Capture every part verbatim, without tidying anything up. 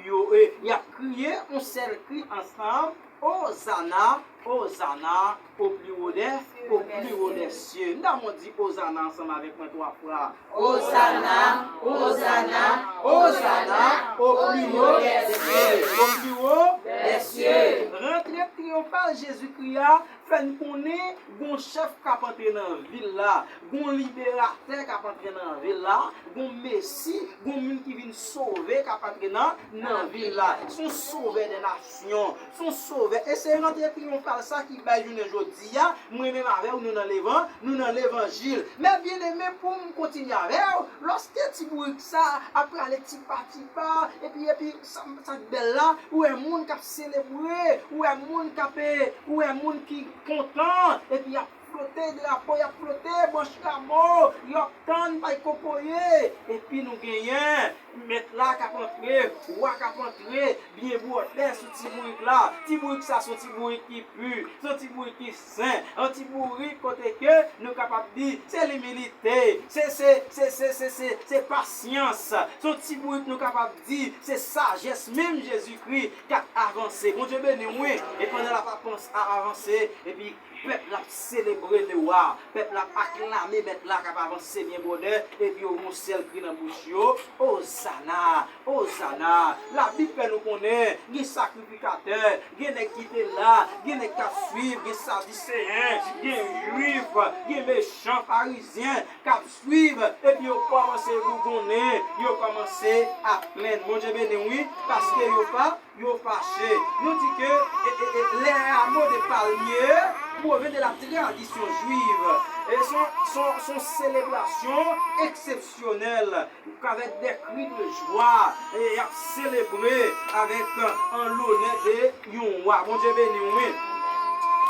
Yo, e, y ap kriye yon sèl kri ansanm, Ozana, Ozana, au plus haut des, au plus haut des cieux. N ta bon di Ozana ansanm avèk mwen twa fwa. Ozana, Ozana, Ozana, au plus haut des cieux, au plus haut des cieux. Rantre triyonfal Jezikri a fè n konnen gon chèf k ap antre nan vil la, gon liberatè k ap antre nan vil la, gon Mesi, gon moun ki vin sove k ap antre nan, nan vil la. Se yon sovè de nasyon, se yon sovè. E se rantre triyonfal sa ki bay jounen jodi a, mwen menm avè w, nou nan levan, nou nan levanjil. Men byeneme, pou m kontinye avè w, lòske ti bourik sa ap prale tipa tipa, epi, epi sa, sa k bèl la, ou wè moun k ap selebre, ou wè moun k ap, e, ou wè moun ki kontan, epi y ap flote drapo, y ap flote branch ramo, y ap tann pay kokoye. Epi nou genyen mèt la k ap antre, wa k ap antre, byen bwòdè sou ti bourik la. Ti bourik sa se yon ti bourik ki pi, se yon ti bourik ki sen, yon ti bourik kote ke nou kapab di se limilite, se, se, se, se, se, se, se pasyans. Se yon ti bourik nou kapab di se sajès menm Jezikri k ap avanse. Bondye beni w, wi. E pandan l ap apans-, a-, avanse, epi pèp la ap selebre lewa, pèp la ap aklame mèt la k ap avanse byen bwòdè, epi yo gen yon sèl kri nan bouch yo, Ozana, Ozana. Labib fè nou konnen gen sakrifikatè, gen nèg ki te la, gen nèg k ap swiv, gen Sadiseyen, gen Jwif, gen mechan Farizyen k ap swiv, epi yo kòmanse gougonnen, yo kòmanse ap plenn. Bondye beni w, wi, paske yo pa yo fache. Nou di ke, e, e, e, les rameaux de palmier provient de la tradition juive. E se yon, se yon, se yon selebrasyon eksepsyonèl, avèk des cris de joie, e y ap selebre avèk, an lonè de yon wa. Bondye beni w, wi.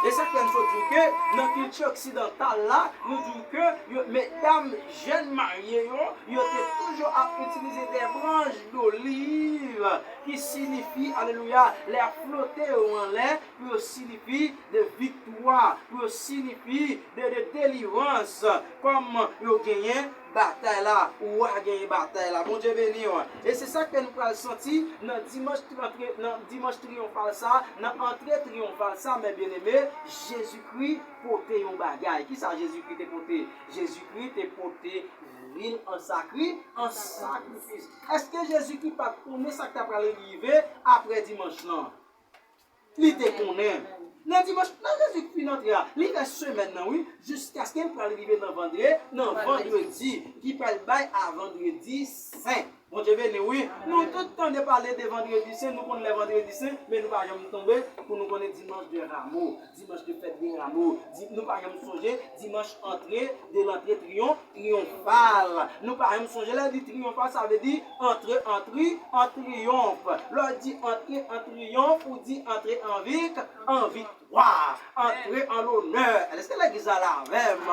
E sa k fè n sot di w ke nan kilti oksidantal la, nou di w ke yo, medam, jèn marye yo, yo te toujou ap itilize des branches d'olive ki siyifi, alelouya, lè y ap flote yo anlè, pou yo siyifi de viktwa, pou yo siyifi de, de delivrans, kòm yo genyen batay la, wa genyen batay la. Bondye beni w. E se sa ke nou pral santi nan dimanch, nan dimanch triyonfal sa, nan antre triyonfal sa, men byeneme, Jezikri pote yon bagay. Kisa Jezikri te pote? Jezikri te pote lwil an sakri, an sakrifis. Èske Jezikri pa t konnen sa k ta pral rive apre dimanch lan? Li te konnen. Nan dimanch, nan Jezikri fin antre a, li fè semèn nan, wi, jiskaske l pral rive nan vandre-, nan vandredi, ki pral bay a vandredi sen. Bondye beni, wi. Nou tout tande pale de vandredi sen, nou konn lè vandredi sen, men nou pa janm tonbe pou nou konnen dimanch de ramo, dimanch de fèt de ramo. Di-, nou pa janm sonje dimanch antre de lantre triyon-, triyonfal. Nou pa janm sonje lè di triyonfal, sa vle di antre an tri-, an triyonf. Lè w di antre an triyonf, ou di antre an vik-, an viktwa. Antre an lonè. Èske legliz la la avè m?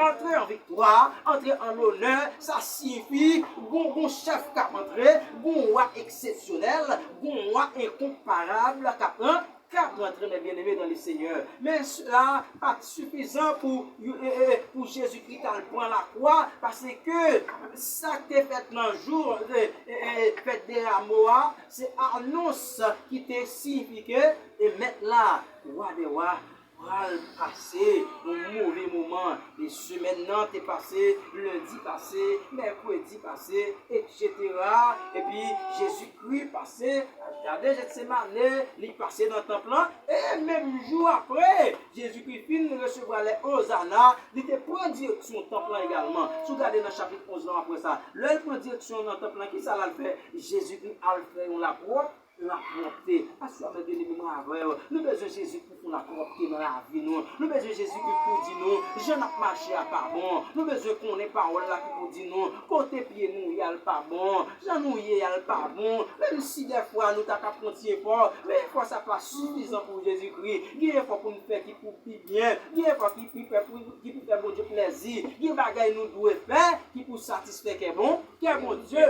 Antre an viktwa, antre an lonè, sa siyifi gon, gon chèf k ap antre, gon wa eksepsyonèl, gon wa enkonparab k ap pran, k ap rantre, mes bien-aimés dans le Seigneur. Men sela pa t sifizan pou, e, e, e, pou Jezikri t al pran lakwa, paske sa k te fèt nan jou, e, e, e, fèt de ramo a, se anons ki te siyifike, e, Mèt la, Wa dè wa, pral pase yon move moman. E semèn nan te pase, lendi pase, mèkredi pase, etsetera. Epi Jezikri pase jaden Jetsemane, li pase nan tanp lan. E menm jou apre, Jezikri fin resevwa lè Ozana, li te pran direksyon tanp lan egalman. Si w gade nan chapit onz lan apre sa, lè l pran direksyon nan tanp lan, kisa l al fè? Jezikri al fè yon lapwòp lapwòpte. Aswè, mes bien-aimés, mwen avè w, nou bezwen Jezi pou fè lapwòpte nan lavi nou. Nou bezwen Jezi ki pou di nou jan n ap mache a pa bon. Nou bezwen konnen pawòl la ki pou di nou kote pye nou ye a l pa bon, jan nou ye a l pa bon. Menm si dèfwa nou ta ka fè yon ti efò, men efò sa pa sifizan pou Jezikri. Gen efò pou n fè ki pou pi byen, gen efò ki pi fè pou, ki pou fè Bondye plèzi, gen bagay nou dwe fè ki pou satisfè kè bon, kè Bondye.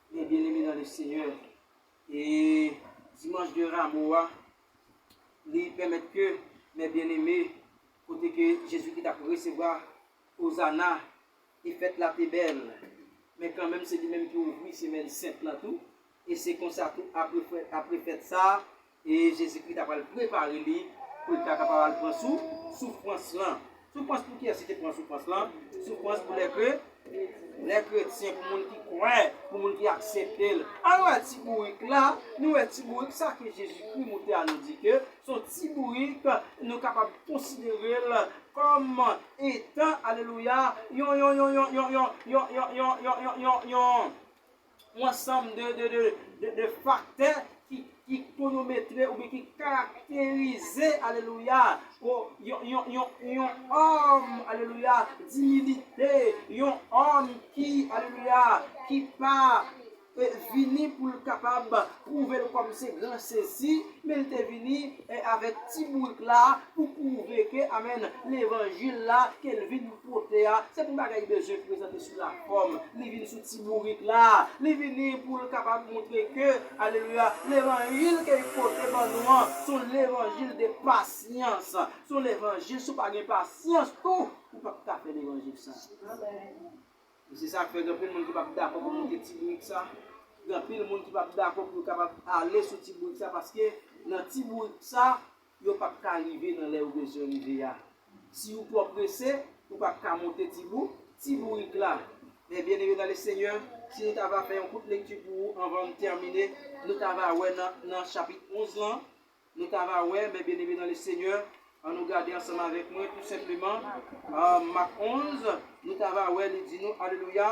Mes bien-aimés dans le Seigneur, E dimanch de Ramo a, li pèmèt ke, mes bien-aimés, kote ke Jezikri t ap resevwa Ozana, e fèt la te bèl. Men kanmenm, se li menm ki ouvri semèn sent lan tou. E se konsa tou, apre fè-, apre fèt sa, e Jezikri ta pral prepare li pou l ta kapab al pran sou, soufrans lan. Soufrans pou kiyès li te pran soufrans lan? Soufrans pou lè kre-, lè kretyen, pou moun ki kwè, pou moun ki aksepte l. Ann wè ti bourik la, nou wè ti bourik sa ke Jezikri montre a nou di ke se yon ti bourik, nou kapab konsidere l kòm etan, alelouya, yon, yon, yon yon ansanm de, de, de, de, de faktè ki, ki konometre oubyen ki karakterize, alelouya, o, yon, yon, yon, yon òm, alelouya, dimilite, yon òm ki, alelouya, ki pa, e, vini pou l kapab pwouve l kòm se gran sesi, men l te vini, e, avèk ti bourik la pou pwouve ke, amèn, levanjil la ke l vin pote a, se pa yon bagay li bezwen prezante sou lafòm. Li vin sou ti bourik la. Li vini pou l kapab montre ke, alelouya, levanjil ke li pote ban nou an, se yon levanjil de pasyans. Se yon levanjil, si w pa gen pasyans tou, ou p ap ka fè levanjil sa. E se sa k fè gen anpil moun ki p ap dakò pou monte ti bourik sa. Gen anpil moun ki p ap dakò pou yo kapab ale sou ti bourik sa, paske nan ti bourik sa, yo p ap ka rive nan lè yo bezwen rive a. Si ou twò prese, ou p ap ka monte ti bou-, ti bourik la. Men byeneme nan le Senyè, si nou ta va fè yon kout lekti pou ou anvan m tèmine, nou ta va wè nan, nan chapit onz lan, nou ta va wè, men byeneme nan le Senyè, ann nou gade ansanm avèk mwen, tou senpleman, euh, Mak onz, nou ta va wè, li di nou, alelouya,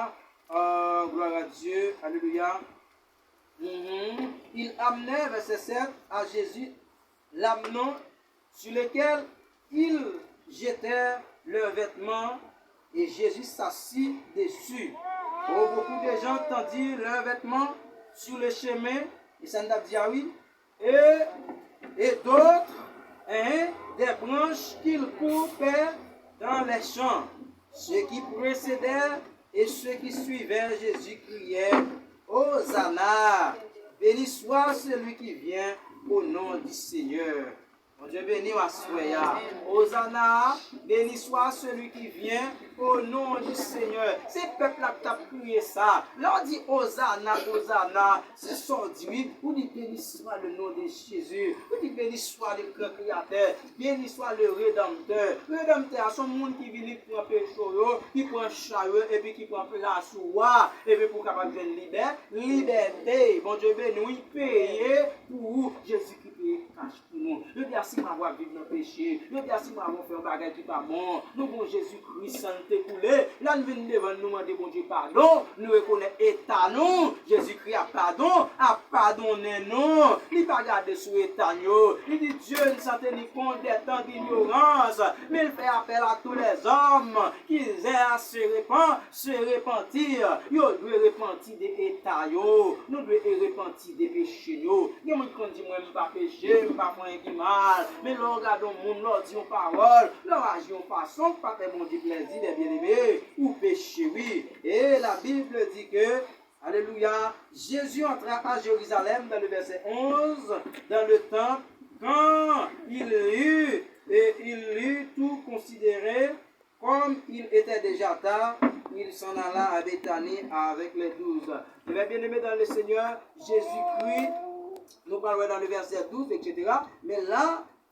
euh, gloire à Dieu, alelouya. Mhm. Ils amenèrent, verset sept, à Jésus l'ânon sur lequel ils jetèrent leurs vêtements, et Jésus s'assit dessus. Oh, beaucoup de gens tendirent leurs vêtements sur le chemin, e sa n t ap di a wi, et, et d'autres, hein, des branches qu'ils coupèrent dans les champs. Ceux qui précédèrent et ceux qui suivaient Jésus crièrent, Hosanna, béni soit celui qui vient au nom du Seigneur. Bondye beni w aswè a. Ozana, béni soit celui qui vient au nom du Seigneur. Se pèp la k t ap kriye sa. Lè w di Ozana, Ozana, se sa w di wi. Ou di, béni soit le nom de Jésus. Ou di, béni soit le grand créateur. Béni soit le rédempteur. Redanmtè a se yon moun ki vini pran peche w yo, ki pran chay yo, epi ki pran plas ou a, epi pou w kapab jwenn libè-, libète. Bondye beni w, li peye pou ou. Jezikri peye kach pou nou. Jodi a, si m avwa viv nan peche, jodi a, si m avwa fè yon bagay ki pa bon, nou gon Jezikri, san l te koule. Lè n vin devan l, nou mande Bondye padon, nou rekonèt eta nou. Jezikri ap padon, ap padonnen nou. Li pa gade sou eta n yo. Li di, Dieu ne s'en tenait compte des temps d'ignorance, mais il fait appel à tous les hommes qui aient à se repen-, se repentir. Yo dwe repanti de eta yo. Nou dwe repanti de peche yo. Gen moun ki konn di, mwen, m pa peche, m pa fè anyen ki mal. Men lè w gade yon moun, lè w di yon pawòl, lè w aji yon fason k pa fè Bondye plèzi, byen, byeneme, ou peche, wi. Et la Bible dit que, alléluia, Jésus entra à Jérusalem dans le verset onze, dans le temple, quand il eut, et il eut tout considéré, comme il était déjà tard, il s'en alla à Béthanie avec les douze. Ebyen, byeneme dans le Seigneur, Jezikri, nou pral wè nan le verset douze, et cetera. Men la,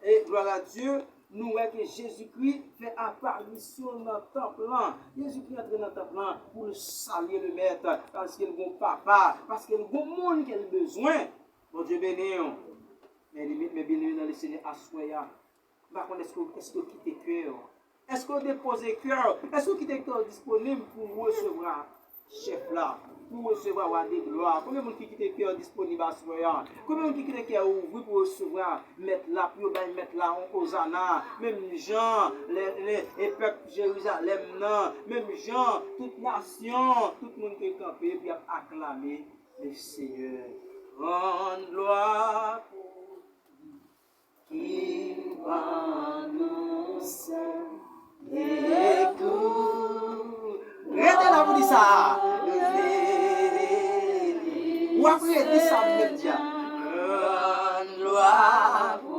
e glwa a Dye, nou wè ke Jezikri fè aparisyon nan tanp lan. Jezikri antre nan tanp lan pou l salye le Mèt, paske l gon papa, paske l gon moun ke l bezwen. Bondye beni w. Men li, men byeneme nan le Seigneur, aswè a, m pa konn èske, èske w kite kè w. Èske w depoze kè w? Èske w kite kè w disponib pou w resevwa chèf la, pou w resevwa wa de glwa? Konbyen moun ki kite kè w disponib aswè a? Konbyen moun ki kite kè w ouvri pou w resevwa mèt la, pou yo bay mèt la yon ozana? Menm jan lè, lè, e pèp Jerizalèm nan, menm jan tout nasyon, tout moun te kanpe pou y ap aklame le Seigneur. Rann glwa pou ki ban nou sèl e tou. Rete la pou di sa. W ap redi sa m menm di a. Rann glwa pou